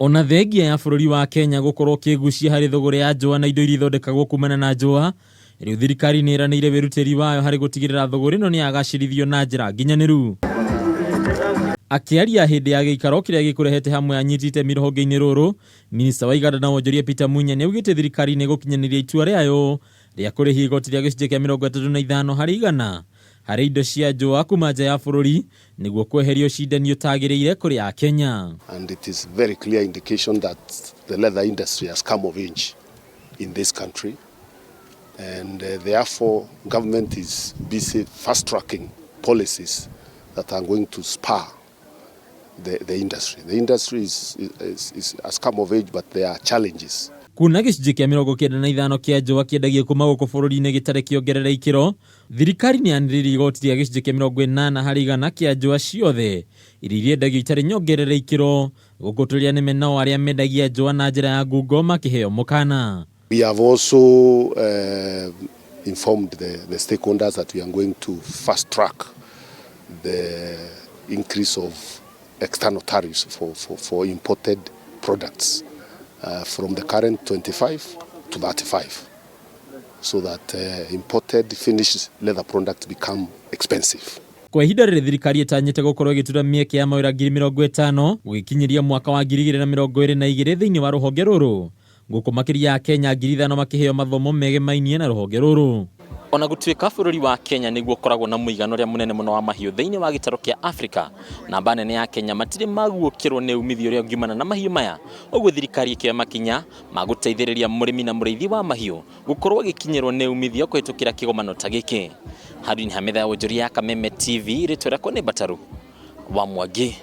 Ona thengia ya bũrũri wa Kenya gũkorwo ũkĩgucia harĩ thũgũrĩ ya njũa na indo iria ithondekagwo kumana na njũa, rĩu thirikari nĩ ĩranĩire wĩrutĩri wayo harĩ gũtigĩrĩra thũgũrĩ ĩno nĩ yagacĩrithio na njĩra nginyanĩru. Akĩaria hĩndĩ ya gĩikaro kĩrĩa gĩkũrehete hamwe anyiti itemi rũhonge-inĩ rũrũ, minista wa iganda na wonjoria Peter Munya nĩ augĩte thirikari nĩ ĩgũkinyanĩria itua rĩayo rĩa kũrĩhia igoti rĩa gĩcunjĩ kĩa 35 harĩ igana harĩ indo cia njũa kuma nja ya bũrũri nĩguo kweheria ũcindani ũtagĩrĩire kũrĩ Akenya. And it is very clear indication that the leather industry has come of age in this country, and therefore government is busy fast-tracking policies that are going to spur the industry. The industry has come of age, but there are challenges. Kuona gĩcunjĩ kĩa 95 kĩa njũa kĩendagio kuma gũkũ bũrũri-inĩ gĩtarĩ kĩongerere ikĩro, thirikari nĩ yanĩrĩire igoti rĩa gĩcunjĩ kĩa 80 harĩ igana kĩa njũa ciothe iria irendagio itarĩ nyongerere ikĩro, gũkũ tũrĩa nĩme nao arĩa mendagia njũa na njĩra ya ngungo makĩheo mũkana. We have also informed the stakeholders that we are going to fast track the increase of external tariffs for imported products from the current 25 to 35, so that imported finished leather products become expensive. Kwa ihinda rĩrĩ, thirikari ĩtanyĩte gũkorwo ĩgĩtura mĩeke ya mawĩra 50,000 gũgĩkinyĩria mwaka wa 2022 thĩinĩ wa rũhonge rũrũ, gũkũ makĩria ya Kenya 5,000 makĩheo mathomo megemainie na rũhonge rũrũ. Ona gũtuĩka bũrũri wa Kenya nĩguo ũkoragwo na mũigana ũrĩa mũnene mũno wa mahiũ thĩinĩ wa gĩtarũ kĩa Afrika, namba nene ya Kenya matirĩ maguũkĩrwo nĩ umithio ũrĩa ũngiumana na mahiũ maya. Ũguo thirikari ĩkĩoya makinya ma gũteithĩrĩria mũrĩmi na mũrĩithi wa mahiũ gũkorwo agĩkinyĩrwo nĩ umithio kũhĩtũkĩra kĩgomano ta gĩkĩ. Handũ-inĩ ha metha ya wonjoria ya Kameme TV, rĩtwa rĩakwa nĩ Mbataru wa Mwangi.